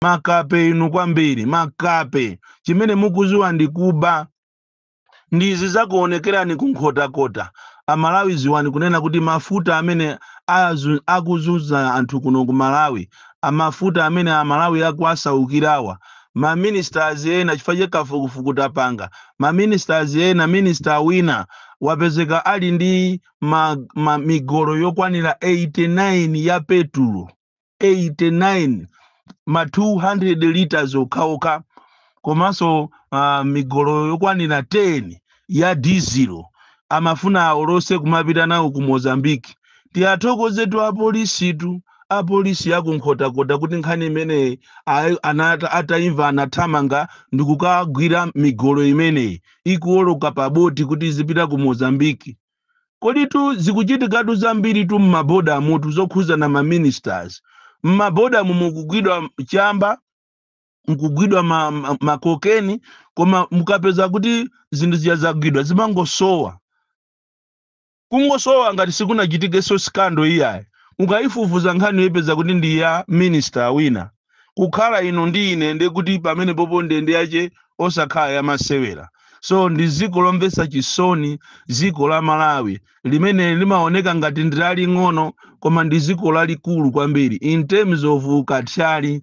Makape inu kwambiri, makape. Chimene mukuziwa ndi kuba. Ndizi zakuonekerani kunkhotakota. Amalawi, ziwani kunena kuti mafuta amene akuzunza anthu kuno ku Malawi, amafuta amene Amalawi akuasaukirawa, maministers ena, chifukwa cha kafukufuku tapanga, maministers ena, minister wina wapezeka ali ndi migolo yokwanira 89 ya petulo, 89 ma 200 liters okhaokha, komanso migolo yokwanira 10 ya dizilo, amafuna awolose kumapita nawo ku Mozambiki. Tiyathokozetu apolisitu, apolisi akunkhotakota, kuti nkhani imeneyi atayimva anathamanga ndikukagwira migolo imeneyi ikuwoloka pa boti kuti izipita ku Mozambiki. Koditu zikuchitikatu zambiri tu mmaboda mutu zokhuzana ma ministers. Mmaboda mukugwidwa chamba, mukugwidwa makokeni, koma mukapeza kuti zinthu zija zagwidwa, zimangosowa, kungosowa ngati sikunachitikenso scandal iyayi. Ukayifufuza nkhani, yoyipeza kuti ndi ya minister wina. Kukhala ino ndi ine, ndi kuti pamene popo ndende yache osakhala yamasewera. So ndi dziko lomvetsa chisoni, dziko la Malawi, limene limaoneka ngati ndi laling'ono, koma ndi dziko lalikulu kwambiri in terms of ukathyali.